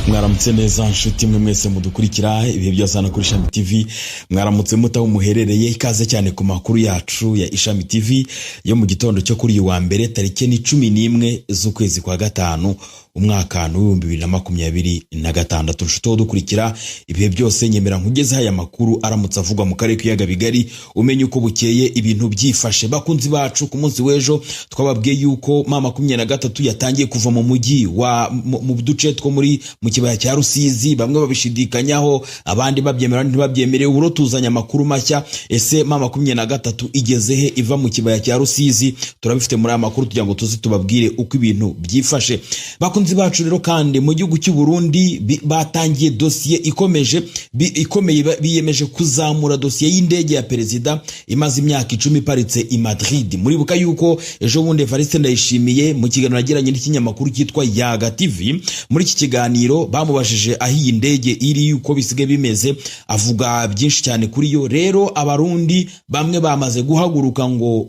Mwaramutse neza, nshuti mwe mwese mudukurikira ibihe byose hano kuri Ishami TV. Mwaramutse mutaho muherereye? Ikaze cyane ku makuru yacu ya Ishami TV yo mu gitondo cyo kuri uyu wa mbere, tariki ni 11 z'ukwezi kwa gatanu, umwaka w'2026. Nshuti dukurikira ibihe byose, nyemera nkugezeho aya makuru aramutse avugwa mu karere k'ibiyaga bigari, umenye uko bukeye ibintu byifashe. Bakunzi bacu, ku munsi w'ejo twababwiye yuko M23 yatangiye kuva mu mujyi wa mu duce two muri mu kibaya cya Rusizi. Bamwe babishidikanyaho, abandi babyemera, ntibabyemere. Ubu tuzanye amakuru mashya. Ese M23 igeze he iva mu kibaya cya Rusizi? Turabifite muri aya makuru tugira ngo tuze tubabwire uko ibintu byifashe. Bakunzi bacu rero, kandi mu gihugu cy'u Burundi batangiye dosiye ikomeje ikomeye. Biyemeje kuzamura dosiye y'indege ya perezida imaze imyaka 10 iparitse i Madrid. Muribuka yuko ejo bundi Evariste Ndayishimiye, mu kiganiro yagiranye n'ikinyamakuru cyitwa Yaga TV, muri iki kiganiro bamubajije aho iyi ndege iri, uko bisigaye bimeze, avuga byinshi cyane kuri yo. Rero Abarundi bamwe bamaze guhaguruka ngo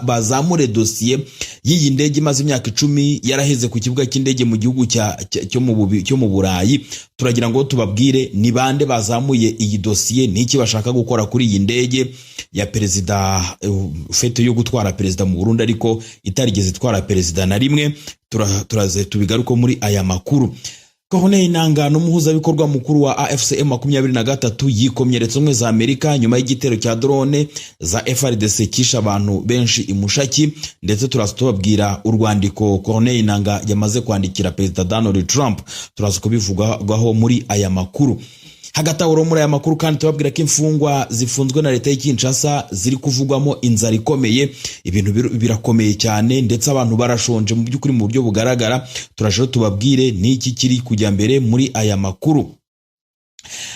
bazamure dosiye y'iyi ndege imaze imyaka 10 yaraheze ku kibuga cy'indege mu gihugu cyo mu Burayi. Turagira ngo tubabwire ni bande bazamuye iyi dosiye, n'iki bashaka gukora kuri iyi ndege ya perezida, fete yo gutwara perezida mu Burundi ariko itarigeze itwara perezida na rimwe. Turaze tubigaruke muri aya makuru. Corneille Nangaa, n'umuhuzabikorwa mukuru wa AFC M23, yikomye Leta Zunze za Amerika nyuma y'igitero cya drone za FARDC kishe abantu benshi i Mushaki. Ndetse turaza tubabwira urwandiko Corneille Nangaa yamaze kwandikira Perezida Donald Trump. Turaza kubivugaho muri aya makuru. Hagati aho, muri aya makuru kandi tubabwira ko imfungwa zifunzwe na leta y'i Kinshasa ziri kuvugwamo inzara ikomeye. Ibintu birakomeye cyane, ndetse abantu barashonje mu by'ukuri mu buryo bugaragara. Turaje tubabwire n'iki kiri kujya mbere muri aya makuru.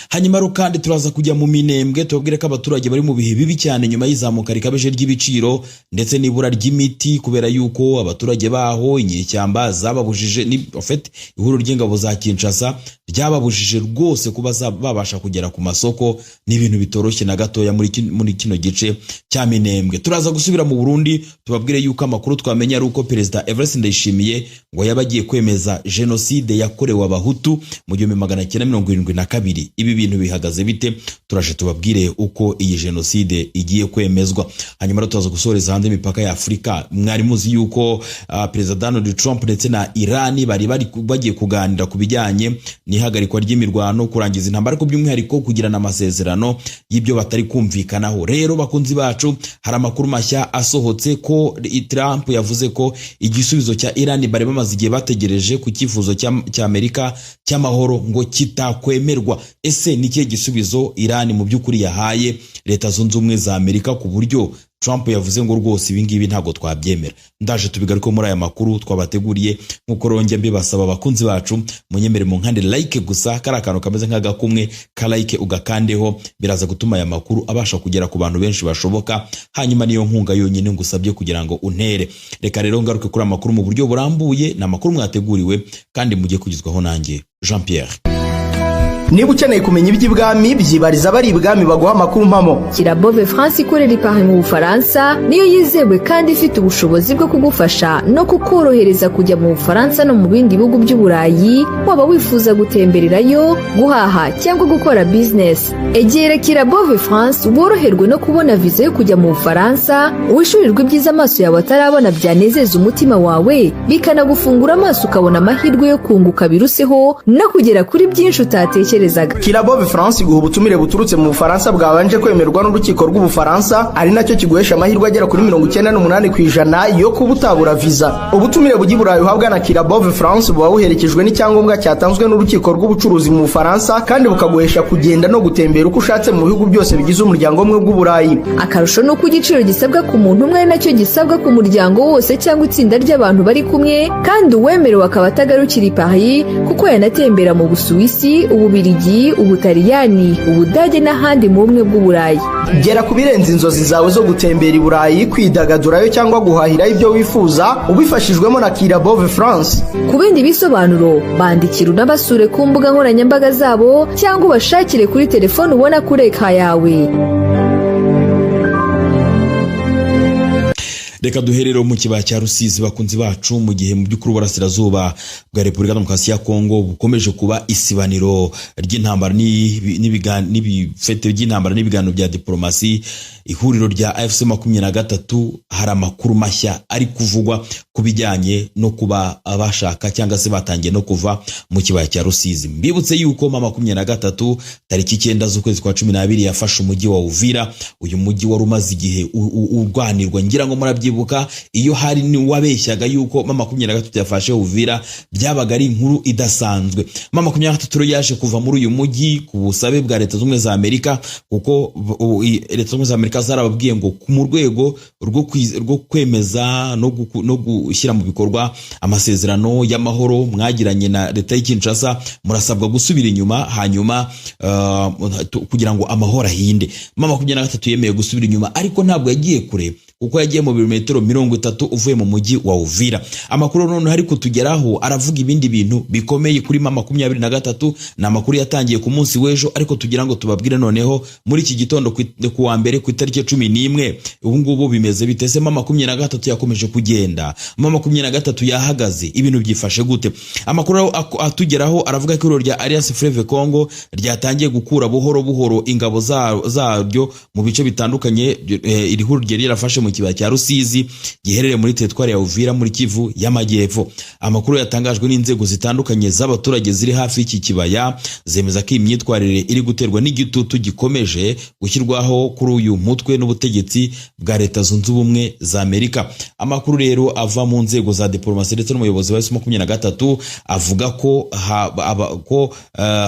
Hanyuma rero kandi turaza kujya mu Minembwe, tubabwire ko abaturage bari mu bihe bibi cyane nyuma y'izamuka rikabije ry'ibiciro ndetse n'ibura ry'imiti, kubera yuko abaturage baho inyeshyamba zababujije, ni en fait ihuriro ry'ingabo za Kinshasa ryababujije rwose kuba babasha kugera ku masoko. Ni ibintu bitoroshye na gatoya muri kino gice cya Minembwe. Turaza gusubira mu Burundi, tubabwire yuko amakuru twamenya ari uko Perezida Evariste Ndayishimiye ngo yaba agiye kwemeza jenoside yakorewe Abahutu mu 1972. Ibi bintu bihagaze bite? Turaje tubabwire uko iyi jenoside igiye kwemezwa. Hanyuma rero turaza gusoreza hanze imipaka ya Afurika. Mwari muzi yuko Perezida Donald Trump ndetse na Irani bari bagiye kuganira ku bijyanye n'ihagarikwa ry'imirwano, kurangiza intambara, ariko by'umwihariko kugirana amasezerano y'ibyo batari kumvikanaho. Rero bakunzi bacu, hari amakuru mashya asohotse ko Trump yavuze ko igisubizo cya Irani bari bamaze igihe bategereje ku cyifuzo cya Amerika cy'amahoro ngo kitakwemerwa. Ese ni ikihe gisubizo Irani mu by'ukuri yahaye Leta Zunze Ubumwe za Amerika ku buryo Trump yavuze ngo rwose ibi ngibi ntabwo twabyemera? Ndaje tubigaruke muri aya makuru twabateguriye. Nk'uko rongeye mbibasaba, abakunzi bacu, munyemere mu nkande like gusa, kari akantu kameze nk'agakumwe ka like, ugakandeho, biraza gutuma aya makuru abasha kugera ku bantu benshi bashoboka. Hanyuma niyo nkunga yonyine ngusabye kugira ngo untere. Reka rero ngaruke kuri aya makuru mu buryo burambuye. Ni amakuru mwateguriwe kandi mugiye kugezwaho nanjye Jean Pierre. Niba ukeneye kumenya iby'ibwami, byibariza abari ibwami baguha amakuru mpamo. Kirabove France ikorera i Paris mu Bufaransa niyo yizewe kandi ifite ubushobozi bwo kugufasha no kukorohereza kujya mu Bufaransa no mu bindi bihugu by'Uburayi, waba wifuza gutembererayo, guhaha cyangwa gukora bizinesi. Egera Kirabove France woroherwe no kubona viza yo kujya mu Bufaransa, wishyurirwe ibyiza amaso yawe atarabona byanezeza umutima wawe, bikanagufungura amaso ukabona amahirwe yo kunguka biruseho no kugera kuri byinshi utatekerezaga. Kirabove France iguha ubutumire buturutse mu Bufaransa bwabanje kwemerwa n'urukiko rw'Ubufaransa, ari nacyo kiguhesha amahirwe agera kuri 98% yo kuba utabura viza. Ubutumire bujya i Burayi uhabwa na Kirabove France buba buherekejwe n'icyangombwa cyatanzwe n'urukiko rw'ubucuruzi mu Bufaransa, kandi bukaguhesha kugenda no gutembera uko ushatse mu bihugu byose bigize umuryango umwe bw'Uburayi. Akarusho ni uko igiciro gisabwa ku muntu umwe ari nacyo gisabwa ku muryango wose cyangwa itsinda ry'abantu bari kumwe, kandi uwemerewe akaba atagarukira i Paris, kuko yanatembera mu Busuwisi, Ububirigi, Ubutaliyani, Ubudage n'ahandi mu bumwe bw'Uburayi. Gera ku birenze inzozi zawe zo gutembera i Burayi, kwidagadurayo cyangwa guhahirayo ibyo wifuza, ubifashijwemo na Kirabove France. Ku bindi bisobanuro, bandikira unabasure ku mbuga nkoranyambaga zabo cyangwa ubashakire kuri telefone ubona kuri écran yawe. Reka duherere mu kibaya cya Rusizi, bakunzi bacu, mu gihe mu by'ukuri uburasirazuba bwa Repubulika Demokarasi ya Kongo bukomeje kuba isibaniro ry'intambara n'ibifete by'intambara n'ibiganiro bya diplomasi. Ihuriro rya AFC 23, hari amakuru mashya ari kuvugwa ku bijyanye no kuba bashaka cyangwa se batangiye no kuva mu kibaya cya Rusizi. Mbibutse yuko ma 23 tariki 9 z'ukwezi kwa 12 yafashe umujyi wa Uvira. Uyu mujyi wari umaze igihe urwanirwa. Ngira ngo murabyibuka, iyo hari n'uwabeshyaga yuko ma 23 yafashe Uvira, byabaga ari inkuru idasanzwe. Ma 23 rero yaje kuva muri uyu mujyi ku busabe bwa Leta Zunze Ubumwe za Amerika, kuko Leta Zunze Ubumwe za Amerika zarababwiye ngo mu rwego rwo kwemeza no gushyira mu bikorwa amasezerano y'amahoro mwagiranye na leta y'i Kinshasa, murasabwa gusubira inyuma hanyuma kugira ngo amahoro ahinde. Ma 23 yemeye gusubira inyuma, ariko ntabwo yagiye kure, kuko yagiye mu birometero 30 uvuye mu mujyi wa Uvira. Amakuru noneho ari kutugeraho aravuga ibindi bintu bikomeye kuri ma 23. Ni amakuru yatangiye ku munsi w'ejo, ariko tugira ngo tubabwire noneho muri iki gitondo ku wa mbere ku itariki 11, ubu ngubu bimeze bite? Se ma 23 yakomeje kugenda? Ma 23 yahagaze? Ibintu byifashe gute? Amakuru atugeraho aravuga ko ihuriro rya Alliance Fleuve Congo ryatangiye gukura buhoro buhoro ingabo zaryo mu bice bitandukanye iri huriro ryari yarafashe mu kibaya cya Rusizi giherereye muri teritwari ya Uvira muri Kivu y'Amajyepfo. Amakuru yatangajwe n'inzego zitandukanye z'abaturage ziri hafi y'iki kibaya zemeza ko iyi myitwarire iri guterwa n'igitutu gikomeje gushyirwaho kuri uyu mutwe n'ubutegetsi bwa Leta Zunze Ubumwe za Amerika. Amakuru rero ava mu nzego za diplomasi ndetse n'umuyobozi wa S23 avuga ko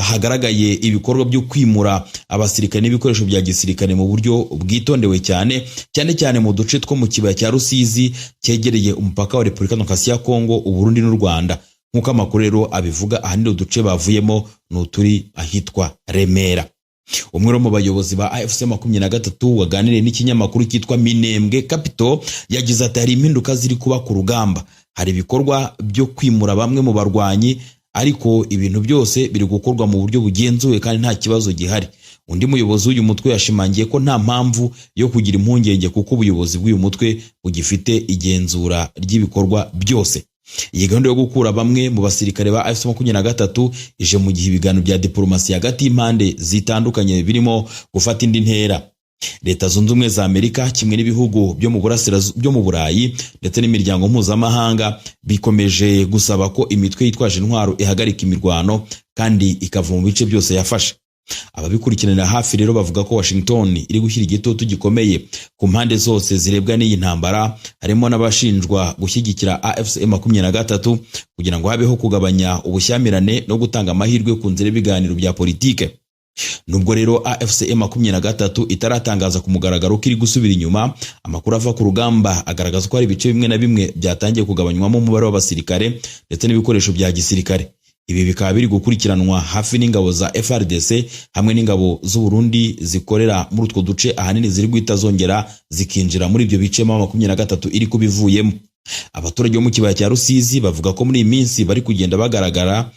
hagaragaye ibikorwa byo kwimura abasirikare n'ibikoresho bya gisirikare mu buryo bwitondewe cyane cyane cyane mu duce two mu kibaya cya Rusizi cyegereye umupaka wa Repubulika Demokarasi ya Kongo, Uburundi n'u Rwanda. Nk'uko amakuru rero abivuga, ahanini uduce bavuyemo ni uturi ahitwa Remera. Umwe mu bayobozi ba AFC 23 waganiriye n'ikinyamakuru cyitwa Minembwe Capital yagize ati: "Hari impinduka ziri kuba ku rugamba, hari ibikorwa byo kwimura bamwe mu barwanyi, ariko ibintu byose biri gukorwa mu buryo bugenzuwe kandi nta kibazo gihari." Undi muyobozi w'uyu mutwe yashimangiye ko nta mpamvu yo kugira impungenge, kuko ubuyobozi bw'uyu mutwe bugifite igenzura ry'ibikorwa byose. Iyi gahunda yo gukura bamwe mu basirikare ba AFC 23 ije mu gihe ibiganiro bya diplomasi hagati y'impande zitandukanye birimo gufata indi ntera. Leta Zunze Ubumwe za Amerika kimwe n'ibihugu byo mu burasirazuba, byo mu Burayi ndetse n'imiryango mpuzamahanga bikomeje gusaba ko imitwe yitwaje intwaro ihagarika imirwano kandi ikava mu bice byose yafashe. Ababikurikiranira hafi rero bavuga ko Washington iri gushyira igitutu gikomeye ku mpande zose zirebwa n'iyi ntambara, harimo n'abashinjwa gushyigikira AFC 23, kugira ngo habeho kugabanya ubushyamirane no gutanga amahirwe ku nzira y'ibiganiro bya politike. Nubwo rero AFC 23 itaratangaza ku mugaragaro ko iri gusubira inyuma, amakuru ava ku rugamba agaragaza ko hari ibice bimwe na bimwe byatangiye kugabanywamo umubare w'abasirikare ndetse n'ibikoresho bya gisirikare. Ibi bikaba biri gukurikiranwa hafi n'ingabo za FARDC hamwe n'ingabo z'u Burundi zikorera muri utwo duce, ahanini ziri guhita zongera zikinjira muri ibyo bice ma 23 iri kubivuyemo. Abaturage bo mu kibaya cya Rusizi bavuga ko muri iyi minsi bari kugenda bagaragara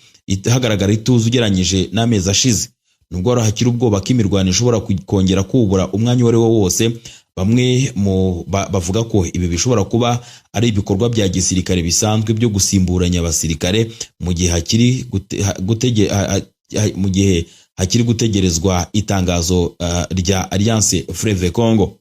hagaragara ituze ugereranyije n'amezi ashize, nubwo hakiri ubwoba ko imirwano ishobora kongera kubura umwanya uwo ari wo wose. Bamwe mu bavuga ko ibi bishobora kuba ari ibikorwa bya gisirikare bisanzwe byo gusimburanya abasirikare mu gihe hakiri gutegerezwa itangazo rya Alliance Fleuve Congo.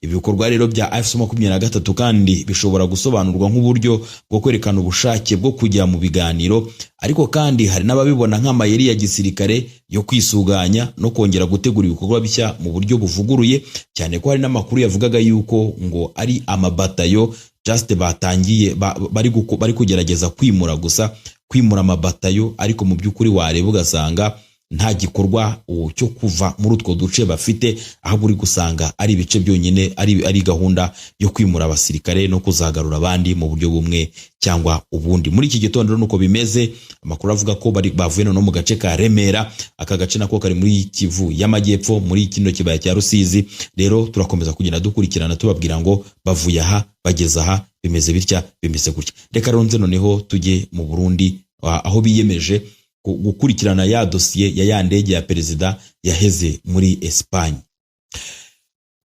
Ibi bikorwa rero bya AFC 23 kandi bishobora gusobanurwa nk'uburyo bwo kwerekana ubushake bwo kujya mu biganiro, ariko kandi hari n'ababibona nk'amayeri ya gisirikare yo kwisuganya no kongera gutegura ibikorwa bishya mu buryo buvuguruye, cyane ko hari n'amakuru yavugaga yuko ngo ari amabatayo just batangiye bari kugerageza kwimura gusa, kwimura amabatayo, ariko mu by'ukuri wareba ugasanga nta gikorwa cyo kuva muri utwo duce bafite, ahubwo uri gusanga ari ibice byonyine ari gahunda yo kwimura abasirikare no kuzagarura abandi mu buryo bumwe cyangwa ubundi. Muri iki gitondo nuko bimeze. Amakuru avuga ko bari bavuye no mu gace ka Remera. Aka gace nako kari muri Kivu y'Amajyepfo, muri kino kibaya cya Rusizi. Rero turakomeza kugenda dukurikirana, tubabwira ngo bavuye aha bageze aha, bimeze bitya, bimeze gutya. Reka ronze noneho tujye mu Burundi, aho biyemeje gukurikirana ya dosiye ya ndege ya perezida yaheze muri Espagne.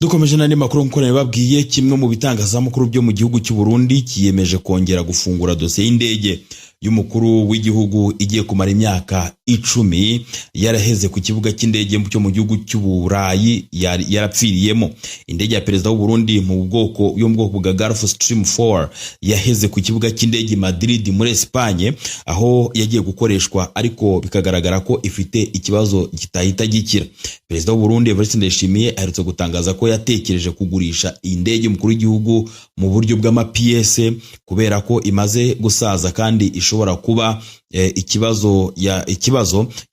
Dukomeje n'andi makuru, nk'uko nabibabwiye, kimwe mu bitangazamakuru byo mu gihugu cy'u Burundi kiyemeje kongera gufungura dosiye y'indege y'umukuru w'igihugu igiye kumara imyaka 10 yaraheze ku kibuga cy'indege cyo mu gihugu cy'u Burayi yarapfiriyemo. Indege ya perezida w'u Burundi yo mu bwoko bwa Gulf Stream 4 yaheze ku kibuga cy'indege Madrid muri Espagne, aho yagiye gukoreshwa, ariko bikagaragara ko ifite ikibazo kitahita gikira. Perezida w'u Burundi Evariste Ndayishimiye aherutse gutangaza ko yatekereje kugurisha iyi ndege umukuru w'igihugu mu buryo bw'amapiyese, kubera ko imaze gusaza kandi ishobora kuba ikibazo.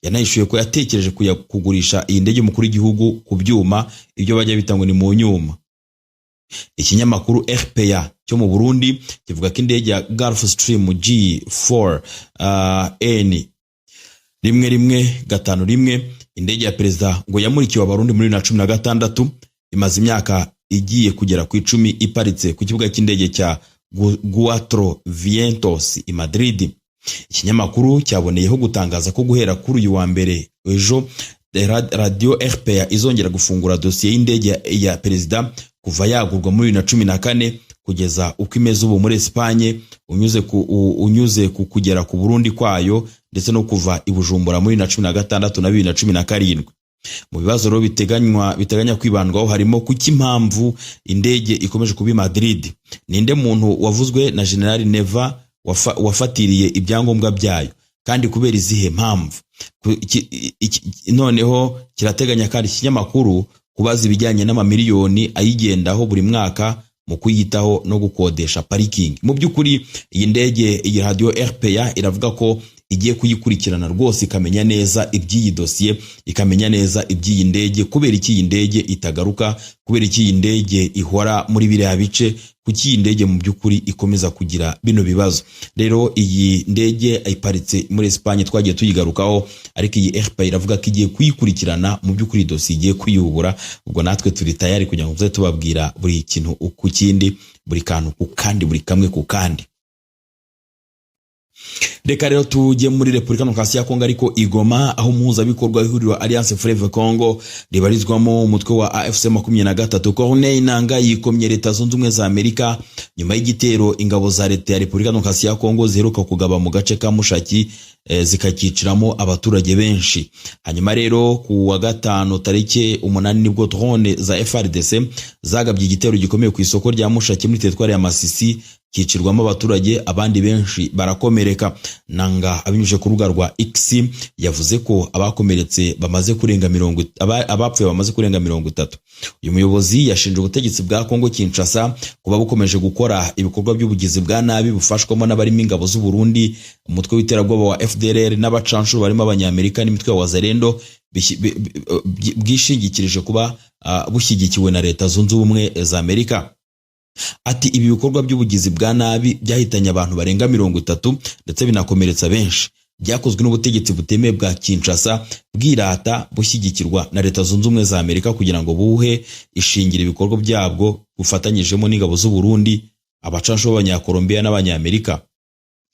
Yanahishuye ko yatekereje kugurisha iyi ndege umukuru w'igihugu ku byuma, ibyo bajya bita ngo ni mu nyuma. Ikinyamakuru RPA cyo mu Burundi kivuga ko indege ya Gulf Stream G4 N 1151, indege ya perezida ngo yamurikiwe Abarundi muri 2016, imaze imyaka igiye kugera ku 10 iparitse ku kibuga cy'indege cya Cuatro Vientos i Madrid. Ikinyamakuru cyaboneyeho gutangaza ko guhera kuri uyu wa mbere, ejo, radio RPA izongera gufungura dosiye y'indege ya perezida kuva yagurwa muri 2014 kugeza uko imeze ubu muri Espagne, unyuze ku kugera ku Burundi kwayo ndetse no kuva i Bujumbura muri 2016 na 2017. Mu bibazo rero biteganya kwibandwaho harimo: kuki impamvu indege ikomeje kuba i Madrid, ninde muntu wavuzwe na General Neva wafatiriye ibyangombwa byayo kandi kubera izihe mpamvu? Noneho kirateganya kandi ikinyamakuru kubaza ibijyanye n'amamiliyoni ayigendaho buri mwaka mu kuyitaho no gukodesha parikingi. Mu by'ukuri iyi ndege, iyi radiyo RPA iravuga ko igiye kuyikurikirana rwose, ikamenya neza iby'iyi dosiye, ikamenya neza iby'iyi ndege, kubera iki iyi ndege itagaruka, kubera iki iyi ndege ihora muri biriya bice, kuki iyi ndege mu by'ukuri ikomeza kugira bino bibazo. Rero iyi ndege iparitse muri Espagne, twagiye tuyigarukaho, ariko iyi RPA iravuga ko igiye kuyikurikirana. Mu by'ukuri dosiye igiye kuyubura. Ubwo natwe turi tayari kugira ngo tuze tubabwira buri kintu ku kindi, buri kantu ku kandi, buri kamwe ku kandi. Reka rero tujye muri Repubulika Demokarasi ya Kongo, ariko igoma aho umuhuzabikorwa w'ihuriro Alliance Fleuve Congo ribarizwamo umutwe wa AFC 23, Corneille Nanga, yikomye Leta Zunze Ubumwe za Amerika nyuma y'igitero ingabo za leta ya Repubulika Demokarasi ya Kongo ziheruka kugaba mu gace ka Mushaki, zikakiciramo abaturage benshi. Hanyuma rero ku wa gatanu tariki 8 nibwo drone za FARDC zagabye igitero gikomeye ku isoko rya Mushaki muri teritwari ya Masisi, kicirwamo abaturage, abandi benshi barakomereka. Nanga abinyujije ku rubuga rwa X yavuze ko abakomeretse bamaze kurenga mirongo abapfuye bamaze kurenga 30. Uyu muyobozi yashinje ubutegetsi bwa Kongo Kinshasa kuba bukomeje gukora ibikorwa by'ubugizi bwa nabi bufashwamo n'abarimo ingabo z'u Burundi, umutwe w'iterabwoba wa FDLR n'abacanshuro barimo Abanyamerika n'imitwe ya Wazalendo, bwishingikirije kuba bushyigikiwe na Leta Zunze Ubumwe za Amerika. Ati: "Ibi bikorwa by'ubugizi bwa nabi byahitanye abantu barenga 30 ndetse binakomeretsa benshi, byakozwe n'ubutegetsi butemewe bwa Kinshasa bwirata bushyigikirwa na Leta Zunze Ubumwe za Amerika kugira ngo buhe ishingira ibikorwa byabwo bufatanyijemo n'ingabo z'u Burundi, abacanshuro b'Abanyakolombiya n'Abanyamerika,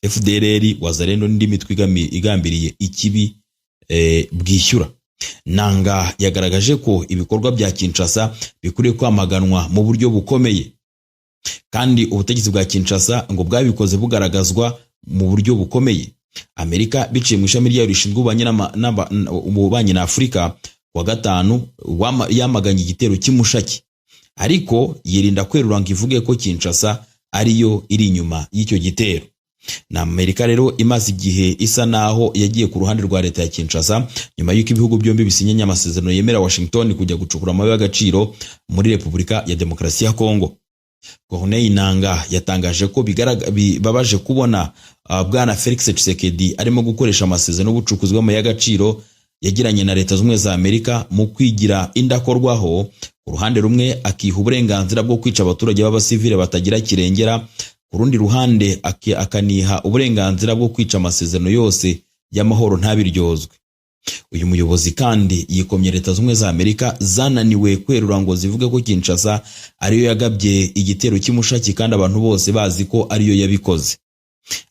FDLR, Wazalendo n'indi mitwe igambiriye ikibi bwishyura." Nanga yagaragaje ko ibikorwa bya Kinshasa bikwiriye kwamaganwa mu buryo bukomeye, kandi ubutegetsi bwa Kinshasa ngo bwabikoze bugaragazwa mu buryo bukomeye. Amerika biciye mu ishami ryayo rishinzwe ububanyi na Afurika, wa gatanu yamaganye igitero cy'imushaki, ariko yirinda kwerura ngo ivuge ko Kinshasa ariyo iri inyuma y'icyo gitero. Na Amerika rero imaze igihe isa naho yagiye ku ruhande rwa leta ya Kinshasa nyuma y'uko ibihugu byombi bisinyanye amasezerano yemera Washington kujya gucukura amabuye y'agaciro muri Repubulika ya Demokarasi ya Kongo. Corneille Nanga yatangaje ko bibabaje kubona bwana Felix Tshisekedi arimo gukoresha amasezerano y'ubucukuzi bw'amabuye y'agaciro yagiranye na Leta Zunze za Amerika mu kwigira indakorwaho ku ruhande rumwe, akiha uburenganzira bwo kwica abaturage b'abasivile batagira kirengera, ku rundi ruhande akaniha uburenganzira bwo kwica amasezerano yose y'amahoro ntabiryozwe. Uyu muyobozi kandi yikomye Leta Zunze za Amerika zananiwe kwerura ngo zivuge ko Kinshasa ariyo yagabye igitero cy'imushaki kandi abantu bose bazi ko ariyo yabikoze.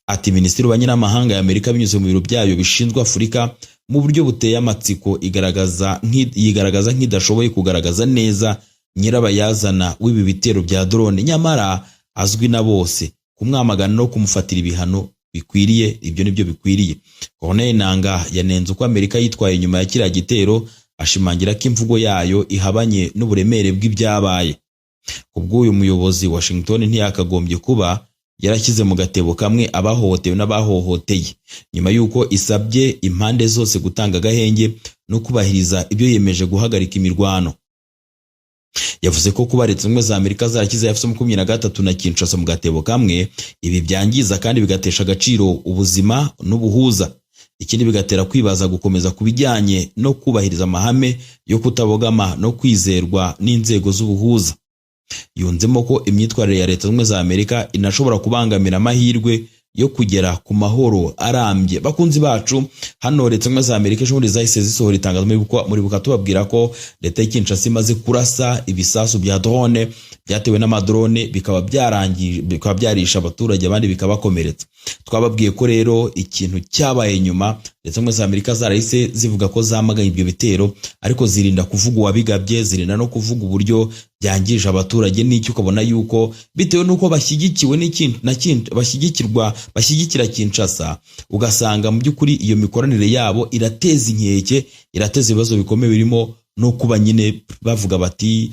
Ati: "Minisitiri w'ububanyi n'amahanga ya Amerika binyuze mu biro byayo bishinzwe Afurika, mu buryo buteye amatsiko igaragaza yigaragaza nk'idashoboye kugaragaza neza nyirabayazana w'ibi bitero bya drone, nyamara azwi na bose. Kumwamagana no kumufatira ibihano bikwiriye, ibyo nibyo bikwiriye. Corneille Nangaa yanenze uko Amerika yitwaye nyuma ya kiriya gitero, ashimangira ko imvugo yayo ihabanye n'uburemere bw'ibyabaye. Kubw'uyu muyobozi, Washington ntiyakagombye kuba yarashyize mu gatebo kamwe abahohotewe n'abahohoteye, nyuma y'uko isabye impande zose gutanga agahenge no kubahiriza ibyo yemeje guhagarika imirwano. Yavuze ko kuba Leta Zunze Ubumwe za Amerika zarashyize AFC 23 na Kinshasa mu gatebo kamwe, ibi byangiza kandi bigatesha agaciro ubuzima n'ubuhuza. Ikindi, bigatera kwibaza gukomeza ku bijyanye no kubahiriza amahame yo kutabogama no kwizerwa n'inzego z'ubuhuza. Yunzemo ko imyitwarire ya Leta Zunze Ubumwe za Amerika inashobora kubangamira amahirwe yo kugera ku mahoro arambye. Bakunzi bacu, hano Leta Zunze Ubumwe za Amerika ejo bundi zahise zisohora itangazo. Muribuka tubabwira ko leta y'i Kinshasa imaze kurasa ibisasu bya drone, byatewe n'amadrone, bikaba byarangije, bikaba byarisha abaturage, abandi bikabakomeretsa. Twababwiye ko rero ikintu cyabaye nyuma, Leta Zunze Ubumwe za Amerika zarahise zivuga ko zamaganye ibyo bitero, ariko zirinda kuvuga uwabigabye, zirinda no kuvuga uburyo byangije abaturage n'icyo. Ukabona yuko bitewe n'uko bashyigikiwe n'ikintu na bashyigikirwa, bashyigikira Kinshasa, ugasanga mu by'ukuri iyo mikoranire yabo irateza inkeke, irateza ibibazo bikomeye, birimo no kuba nyine bavuga bati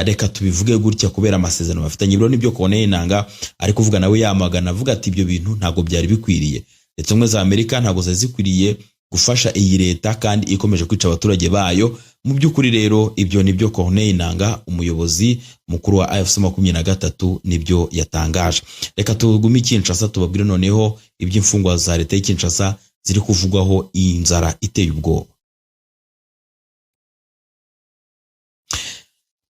reka tubivuge gutya kubera amasezerano bafitanye. Rero nibyo Corneille Nangaa ari kuvuga, nawe yamagana, avuga ati ibyo bintu ntabwo byari bikwiriye, Leta Zunze Ubumwe za Amerika ntabwo zari zikwiriye gufasha iyi leta kandi ikomeje kwica abaturage bayo. Mu by'ukuri rero ibyo nibyo Corneille Nangaa, umuyobozi mukuru wa AFC 23, nibyo yatangaje. Reka tugume i Kinshasa, tubabwire noneho iby'imfungwa za leta y'i Kinshasa ziri kuvugwaho inzara iteye ubwoba.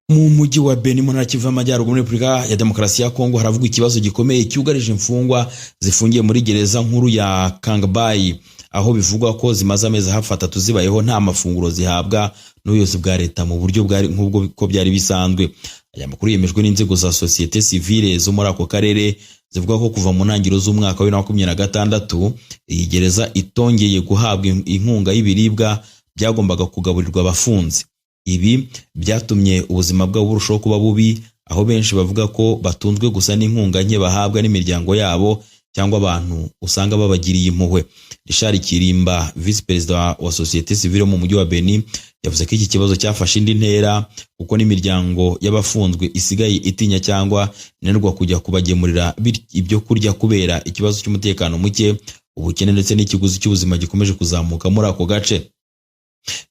Mu mujyi wa Beni, mu ntara Kivu y'Amajyaruguru, muri Repubulika ya Demokarasi ya Kongo, haravugwa ikibazo gikomeye cyugarije imfungwa zifungiye muri gereza nkuru ya Kangbayi, aho bivugwa ko zimaze amezi hafi 3 zibayeho nta mafunguro zihabwa n'ubuyobozi bwa leta mu buryo bwari nk'ubwo ko byari bisanzwe. Aya makuru yemejwe n'inzego za sosiyete sivile zo muri ako karere, zivuga ko kuva mu ntangiriro z'umwaka wa 2026 iyi gereza itongeye guhabwa inkunga y'ibiribwa byagombaga kugaburirwa abafunze. Ibi byatumye ubuzima bwabo burushaho kuba bubi, aho benshi bavuga ko batunzwe gusa n'inkunga nke bahabwa n'imiryango yabo cyangwa abantu usanga babagiriye impuhwe. Richard Kirimba, visi perezida wa sosiyete sivile mu mujyi wa Beni, yavuze ko iki kibazo cyafashe indi ntera, kuko n'imiryango y'abafunzwe isigaye itinya cyangwa inanirwa kujya kubagemurira ibyo kurya kubera ikibazo cy'umutekano muke, ubukene ndetse n'ikiguzi cy'ubuzima gikomeje kuzamuka muri ako gace.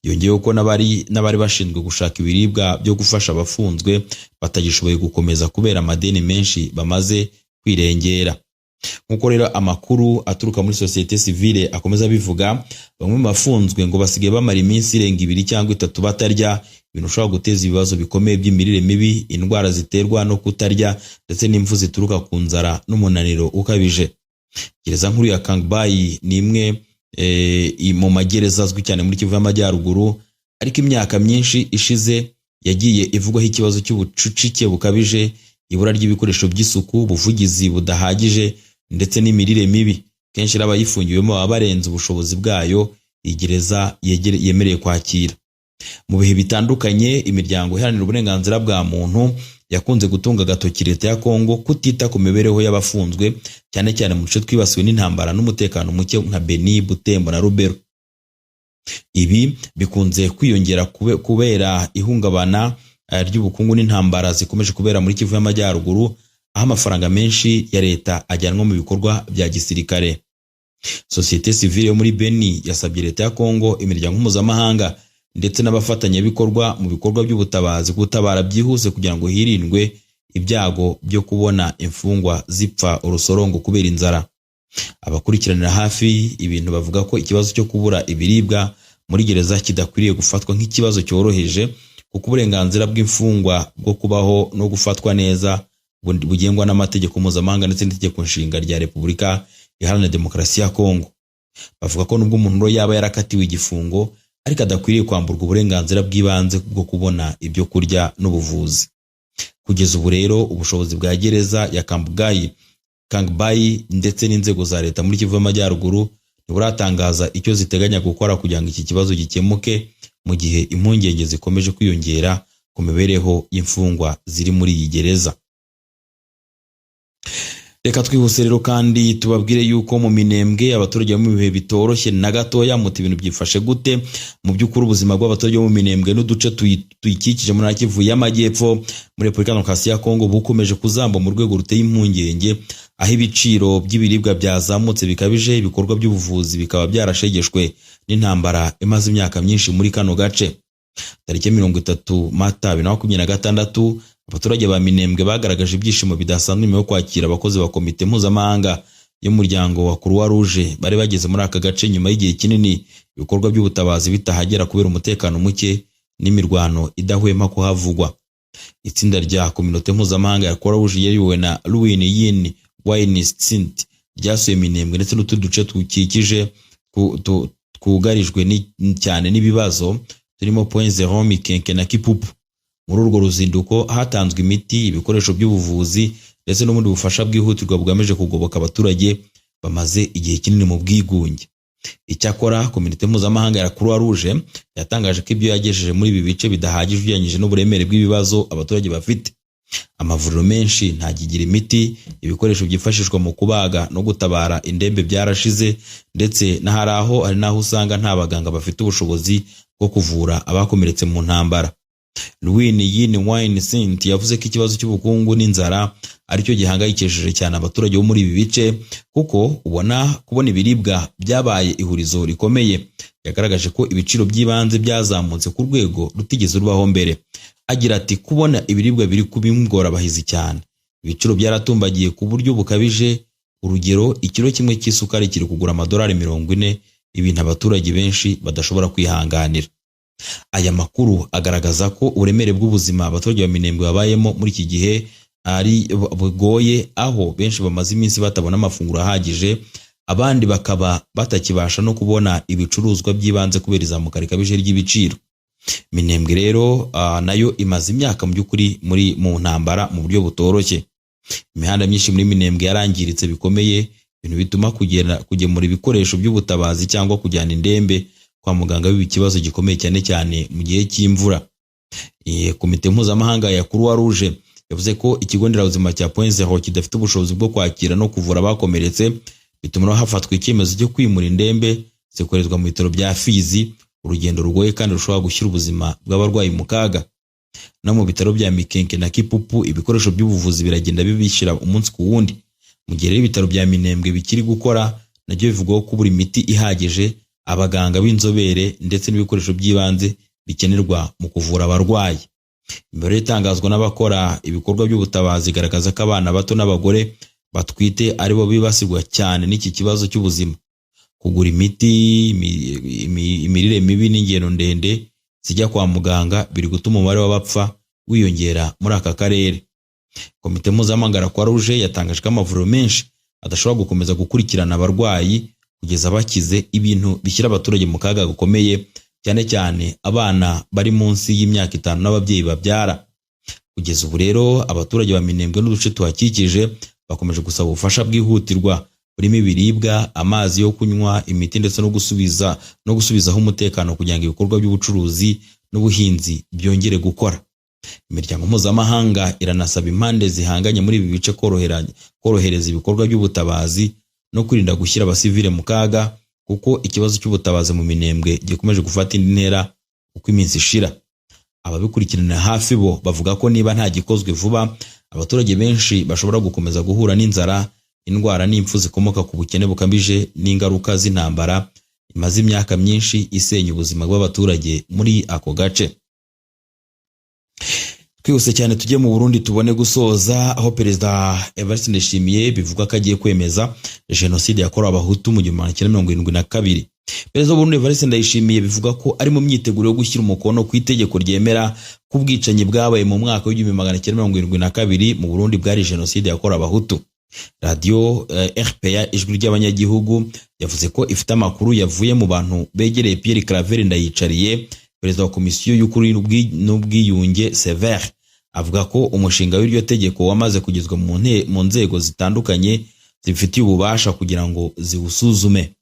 Yongeyeho ko n'abari bashinzwe gushaka ibiribwa byo gufasha abafunzwe batagishoboye gukomeza kubera amadeni menshi bamaze kwirengera. Nk'uko rero amakuru aturuka muri sosiyete sivile akomeza abivuga, bamwe mu bafunzwe ngo basigaye bamara iminsi irenga 2 cyangwa 3 batarya, ibintu bishobora guteza ibibazo bikomeye by'imirire mibi, indwara ziterwa no kutarya, ndetse n'impfu zituruka ku nzara n'umunaniro ukabije. Gereza nkuru ya Kangbayi ni imwe mu magereza azwi cyane muri Kivu y'Amajyaruguru, ariko imyaka myinshi ishize yagiye ivugwaho ikibazo cy'ubucucike bukabije, ibura ry'ibikoresho by'isuku, ubuvugizi budahagije ndetse n'imirire mibi. Kenshi abayifungiwemo baba barenze ubushobozi bwayo iyi gereza yemereye kwakira. Mu bihe bitandukanye, imiryango iharanira uburenganzira bwa muntu yakunze gutunga agatoki leta ya Kongo kutita ku mibereho y'abafunzwe, cyane cyane mu duce twibasiwe n'intambara n'umutekano muke nka Beni, Butembo na Rubero. Ibi bikunze kwiyongera kubera ihungabana ry'ubukungu n'intambara zikomeje kubera muri Kivu y'Amajyaruguru, aho amafaranga menshi ya leta ajyanwa mu bikorwa bya gisirikare. Sosiyete sivile yo muri Beni yasabye leta ya Kongo, imiryango mpuzamahanga ndetse n'abafatanyabikorwa mu bikorwa by'ubutabazi gutabara byihuse kugira ngo hirindwe ibyago byo kubona imfungwa zipfa urusorongo kubera inzara. Abakurikiranira hafi ibintu bavuga ko ikibazo cyo kubura ibiribwa muri gereza kidakwiriye gufatwa nk'ikibazo cyoroheje, kuko uburenganzira bw'imfungwa bwo kubaho no gufatwa neza bugengwa n'amategeko mpuzamahanga ndetse n'itegeko nshinga rya Repubulika Iharanira Demokarasi ya Kongo. Bavuga ko nubwo umuntu yaba yarakatiwe igifungo, ariko adakwiriye kwamburwa uburenganzira bw'ibanze bwo kubona ibyo kurya n'ubuvuzi. Kugeza ubu rero ubushobozi bwa gereza ya Kangbayi ndetse n'inzego za leta muri Kivu y'Amajyaruguru ntiburatangaza icyo ziteganya gukora kugira ngo iki kibazo gikemuke, mu gihe impungenge zikomeje kwiyongera ku mibereho y'imfungwa ziri muri iyi gereza. Reka twihuse rero kandi tubabwire yuko mu Minembwe abaturage bo mu bihe bitoroshye na gatoya. Muti ibintu byifashe gute? Mu by'ukuri, ubuzima bw'abaturage bo mu Minembwe n'uduce tuyikikije muri Kivu y'Amajyepfo, muri Repubulika Demokarasi ya Kongo, bukomeje kuzamba mu rwego ruteye impungenge, aho ibiciro by'ibiribwa byazamutse bikabije, ibikorwa by'ubuvuzi bikaba byarashegeshwe n'intambara imaze imyaka myinshi muri kano gace. Tariki 30 Mata 2026, abaturage ba Minembwe bagaragaje ibyishimo bidasanzwe nyuma yo kwakira abakozi ba komite mpuzamahanga y'umuryango wa Croix Rouge bari bageze muri aka gace nyuma y'igihe kinini ibikorwa by'ubutabazi bitahagera kubera umutekano muke n'imirwano idahwema kuhavugwa. Itsinda rya kominote mpuzamahanga ya Croix Rouge yariyobowe na Lwin Yin Wine Sint ryasuye Minembwe ndetse n'utundi duce dukikije twugarijwe cyane n'ibibazo, turimo Point Zero, Mikenke na Kipupu. Muri urwo ruzinduko hatanzwe imiti, ibikoresho by'ubuvuzi ndetse n'ubundi bufasha bwihutirwa bugamije kugoboka abaturage bamaze igihe kinini mu bwigunge. Icyakora, komite mpuzamahanga ya Croix Rouge yatangaje ko ibyo yagejeje muri ibi bice bidahagije ugereranyije n'uburemere bw'ibibazo abaturage bafite. Amavuriro menshi ntakigira imiti, ibikoresho byifashishwa mu kubaga no gutabara indembe byarashize, ndetse n'ahari aho hari n'aho usanga nta baganga bafite ubushobozi bwo kuvura abakomeretse mu ntambara. Lwin Yin Wine Sint yavuze ko ikibazo cy'ubukungu n'inzara aricyo gihangayikishije cyane abaturage bo muri ibi bice, kuko ubona kubona ibiribwa byabaye ihurizo rikomeye. Yagaragaje ko ibiciro by'ibanze byazamutse ku rwego rutigeze rubaho mbere, agira ati: "Kubona ibiribwa biri kuba ingorabahizi cyane. Ibiciro byaratumbagiye ku buryo bukabije. Urugero, ikiro kimwe cy'isukari kiri kugura amadolari 40, ibintu abaturage benshi badashobora kwihanganira." Aya makuru agaragaza ko uburemere bw'ubuzima abaturage ba Minembwe babayemo muri iki gihe ari bugoye, aho benshi bamaze iminsi batabona amafunguro ahagije, abandi bakaba batakibasha no kubona ibicuruzwa by'ibanze kubera izamuka rikabije ry'ibiciro. Minembwe rero nayo imaze imyaka mu by'ukuri muri mu ntambara mu buryo butoroshye. Imihanda myinshi muri Minembwe yarangiritse bikomeye, ibintu bituma kugemura ibikoresho by'ubutabazi cyangwa kujyana indembe kwa muganga biba ikibazo gikomeye, cyane cyane mu gihe cy'imvura. Komite mpuzamahanga ya Croix Rouge yavuze ko ikigo nderabuzima cya Point Zero kidafite ubushobozi bwo kwakira no kuvura abakomeretse, bituma hafatwa icyemezo cyo kwimura indembe zikoherezwa mu bitaro bya Fizi, urugendo rugoye kandi rushobora gushyira ubuzima bw'abarwayi mu kaga. No mu bitaro bya Mikenke na Kipupu ibikoresho by'ubuvuzi biragenda bibishyira umunsi ku wundi. Mu gihe rero ibitaro bya Minembwe bikiri gukora, nabyo bivugwaho kubura imiti ihagije, abaganga b'inzobere ndetse n'ibikoresho by'ibanze bikenerwa mu kuvura abarwayi. Imibare itangazwa n'abakora ibikorwa by'ubutabazi igaragaza ko abana bato n'abagore batwite aribo bibasirwa cyane n'iki kibazo cy'ubuzima. Kugura imiti, imirire mibi n'ingendo ndende zijya kwa muganga biri gutuma umubare w'abapfa wiyongera muri aka karere. Komite mpuzamahanga ya Croix Rouge yatangaje ko amavuriro menshi adashobora gukomeza gukurikirana abarwayi kugeza bakize, ibintu bishyira abaturage mu kaga gakomeye, cyane cyane abana bari munsi y'imyaka 5 n'ababyeyi babyara. Kugeza ubu rero, abaturage ba Minembwe n'uduce tuhakikije bakomeje gusaba ubufasha bwihutirwa burimo ibiribwa, amazi yo kunywa, imiti ndetse no gusubizaho umutekano kugira ngo ibikorwa by'ubucuruzi n'ubuhinzi byongere gukora. Imiryango mpuzamahanga iranasaba impande zihanganye muri ibi bice korohereza ibikorwa by'ubutabazi no kwirinda gushyira abasivile mu kaga, kuko ikibazo cy'ubutabazi mu Minembwe gikomeje gufata indi ntera uko iminsi ishira. Ababikurikiranira hafi bo bavuga ko niba nta gikozwe vuba, abaturage benshi bashobora gukomeza guhura n'inzara, indwara n'impfu zikomoka ku bukene bukabije n'ingaruka z'intambara imaze imyaka myinshi isenya ubuzima bw'abaturage muri ako gace. Twihuse cyane tujye mu Burundi tubone gusoza, aho Perezida Evariste Ndayishimiye bivugwa ko agiye kwemeza jenoside yakorewe Abahutu mu 1972. Perezida w'Uburundi Evariste Ndayishimiye bivugwa ko ari mu myiteguro yo gushyira umukono ku itegeko ryemera ko ubwicanyi bwabaye mu mwaka wa 1972 mu Burundi bwari jenoside yakorewe Abahutu. Radiyo RPA, Ijwi ry'Abanyagihugu, yavuze ko ifite amakuru yavuye mu bantu begereye Pierre Claver Ndayicariye, perezida wa Komisiyo y'Ukuri n'Ubwiyunge CVR. Avuga ko umushinga w'iryo tegeko wamaze kugezwa mu nzego zitandukanye zibifitiye ububasha kugira ngo ziwusuzume.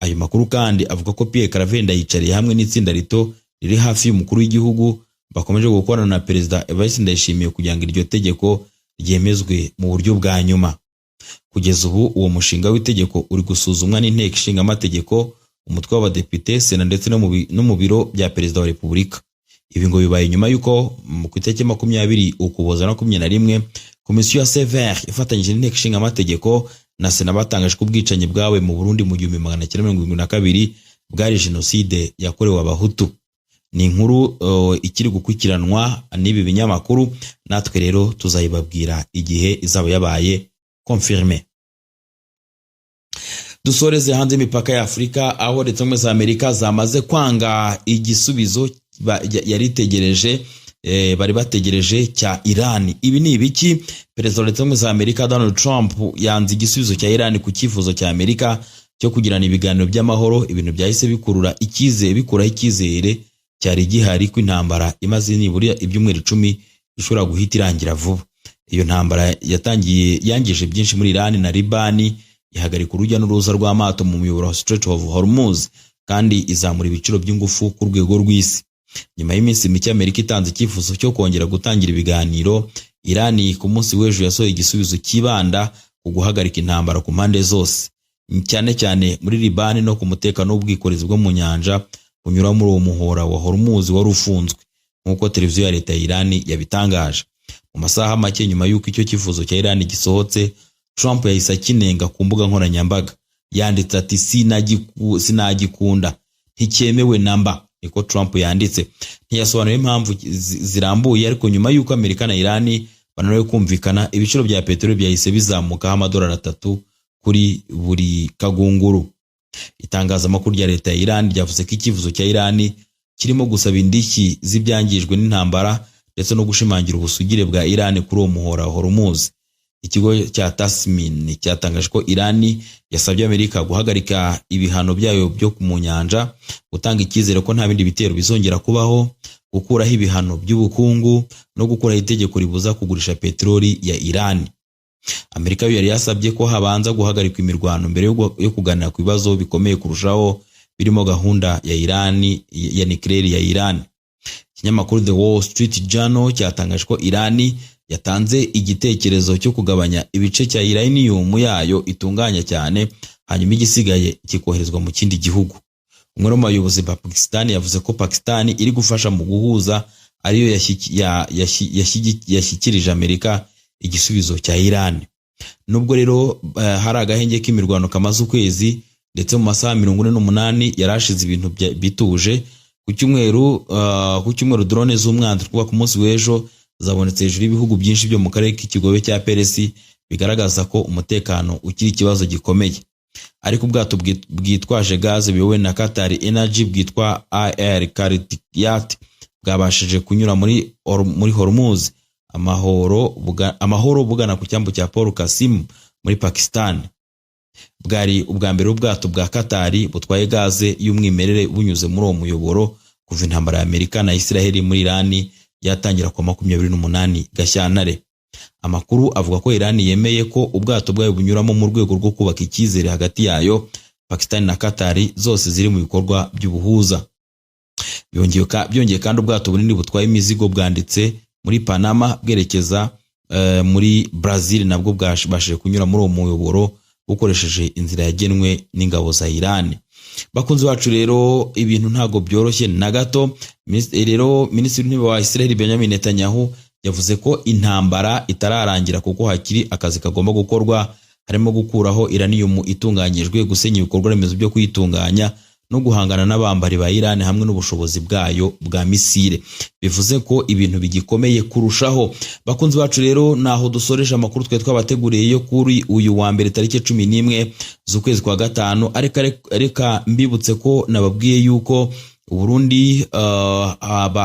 Ayo makuru kandi avuga ko Pierre Claver Ndayicariye hamwe n'itsinda rito riri hafi y'umukuru w'igihugu Bakomeje gukorana na Perezida Evariste Ndayishimiye kugira ngo iryo tegeko ryemezwe mu buryo bwa nyuma. Kugeza ubu uwo mushinga w'itegeko uri gusuzumwa n'Inteko Ishinga Amategeko, umutwe w'Abadepite, Sena ndetse no mu biro bya Perezida wa Repubulika. Ibi ngo bibaye nyuma y'uko ku itariki 20 Ukuboza 21 Komisiyo ya CVR ifatanyije n'Inteko Ishinga Amategeko na Sena batangaje ko ubwicanyi bwawe mu Burundi mu 1972 bwari jenoside yakorewe Abahutu. Ni inkuru ikiri gukurikiranwa n'ibi binyamakuru, natwe rero tuzayibabwira igihe izaba yabaye confirmé. Dusoreze hanze imipaka ya Afurika, aho Leta Zunze Ubumwe za Amerika zamaze kwanga igisubizo yari itegereje, bari bategereje cya Iran. Ibi ni ibiki? Perezida wa Leta Zunze Ubumwe za Amerika Donald Trump yanze igisubizo cya Iran ku cyifuzo cya Amerika cyo kugirana ibiganiro by'amahoro, ibintu byahise bikurura icyizere, bikuraho icyizere cyari gihari ko intambara imaze nibura ibyumweru 10 ishobora guhita irangira vuba. Iyo ntambara yatangiye yangije byinshi muri Iran na Libani, ihagarika urujya n'uruza rw'amato mu muyoboro wa Strait of Hormuz, kandi izamura ibiciro by'ingufu ku rwego rw'isi. Nyuma y'iminsi mike Amerika itanze icyifuzo cyo kongera gutangira ibiganiro, Iran ku munsi w'ejo yasohoye igisubizo cyibanda ku guhagarika intambara ku mpande zose, cyane cyane muri Libani, no ku mutekano w'ubwikorezi bwo mu nyanja bunyura muri uwo muhora wa Hormuz wari ufunzwe, nk'uko televiziyo ya leta ya Iran yabitangaje. Mu masaha make nyuma y'uko icyo cyifuzo cya Iran gisohotse, Trump yahise akinenga ku mbuga nkoranyambaga. Yanditse ati: "Sinagikunda, nticyemewe namba." Niko Trump yanditse. Ntiyasobanuye impamvu zirambuye, ariko nyuma y'uko Amerika na Iran bananiwe kumvikana, ibiciro bya peteroli byahise bizamukaho amadolari 3 kuri buri kagunguru. Itangazamakuru rya leta ya Iran ryavuze ko icyifuzo cya Iran kirimo gusaba indishyi z'ibyangijwe n'intambara ndetse no gushimangira ubusugire bwa Iran kuri uwo muhora wa Hormuz. Ikigo cya Tasnim cyatangaje ko Iran yasabye Amerika guhagarika ibihano byayo byo mu nyanja, gutanga icyizere ko nta bindi bitero bizongera kubaho, gukuraho ibihano by'ubukungu no gukuraho itegeko ribuza kugurisha peteroli ya Iran. Amerika yo yari yasabye ko habanza guhagarikwa imirwano mbere yo kuganira ku bibazo bikomeye kurushaho, birimo gahunda ya Iran ya nucléaire ya Iran. Ikinyamakuru The Wall Street Journal cyatangaje ko Iran yatanze igitekerezo cyo kugabanya ibice cya uranium yayo itunganya cyane, hanyuma igisigaye kikoherezwa mu kindi gihugu. Umwe mu bayobozi ba Pakistan yavuze ko Pakistan iri gufasha mu guhuza, ariyo yashyikirije Amerika igisubizo cya Iran. Nubwo rero hari agahenge k'imirwano kamaze ukwezi, ndetse mu masaha 48 yari ashize ibintu bituje, ku cyumweru drone z'umwanzi, kuva ku munsi w'ejo, zabonetse hejuru y'ibihugu byinshi byo mu karere k'Ikigobe cya Peresi, bigaragaza ko umutekano ukiri ikibazo gikomeye. Ariko ubwato bwitwaje gaze buyobowe na Qatar Energy bwitwa AR Kartiyat bwabashije kunyura muri Hormuz amahoro bugana ku cyambu cya Port Qasim muri Pakistan. Bwari ubwa mbere ubwato bwa Qatar butwaye gaze y'umwimerere bunyuze muri uwo muyoboro kuva intambara ya Amerika na Israel muri Iran yatangira ku 28 Gashyantare. Amakuru avuga ko Iran yemeye ko ubwato bwayo bunyuramo mu rwego rwo kubaka icyizere hagati yayo, Pakistan na Qatar, zose ziri mu bikorwa by'ubuhuza. Byongeye kandi, ubwato bunini butwaye imizigo bwanditse muri Panama bwerekeza muri Brazil nabwo bwabashije kunyura muri uwo muyoboro bukoresheje inzira yagenwe n'ingabo za Iran. Bakunzi bacu rero, ibintu ntabwo byoroshye na gato. Rero Minisitiri w'Intebe wa Israel Benjamin Netanyahu yavuze ko intambara itararangira kuko hakiri akazi kagomba gukorwa, harimo gukuraho uranium itunganyijwe, gusenya ibikorwa remezo byo kuyitunganya no guhangana n'abambari ba Iran hamwe n'ubushobozi bwayo bwa misile. Bivuze ko ibintu bigikomeye kurushaho. Bakunzi bacu rero, naho dusoreje amakuru twari twabateguriye yo kuri uyu wa mbere tariki 11 z'ukwezi kwa gatanu. Ariko reka mbibutse ko nababwiye yuko Burundi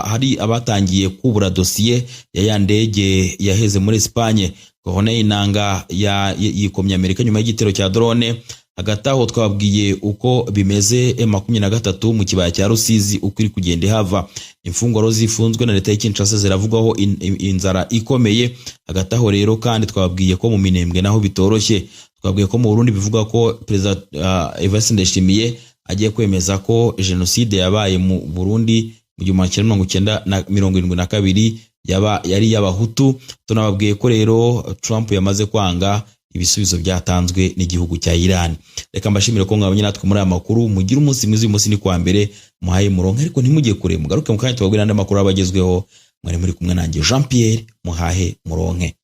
hari abatangiye kubura dosiye ya ndege yaheze muri Espagne. Corneille Nanga yikomye Amerika nyuma y'igitero cya drone. Hagati aho twabwiye uko bimeze M23 mu kibaya cya Rusizi, uko iri kugenda ihava. Imfungwa zifunzwe na leta ya Kinshasa ziravugwaho inzara ikomeye. Hagati aho rero kandi twabwiye ko mu Minembwe naho bitoroshye. Twabwiye ko mu Burundi bivuga ko Perezida Evariste Ndayishimiye agiye kwemeza ko jenoside yabaye mu Burundi. Mu 1972 yaba yari iy'Abahutu. Tunababwiye ko rero Trump yamaze kwanga ibisubizo byatanzwe n'igihugu cya Iran. Reka mbashimire ko mwabonye natwe muri aya makuru. Mugire umunsi mwiza. Uyu munsi ni kwa mbere, muhaye muronke, ariko ntimujye kure, mugaruke mu kanya tubabwire andi makuru aba agezweho. Mwari muri kumwe nanjye Jean Pierre. Muhahe muronke.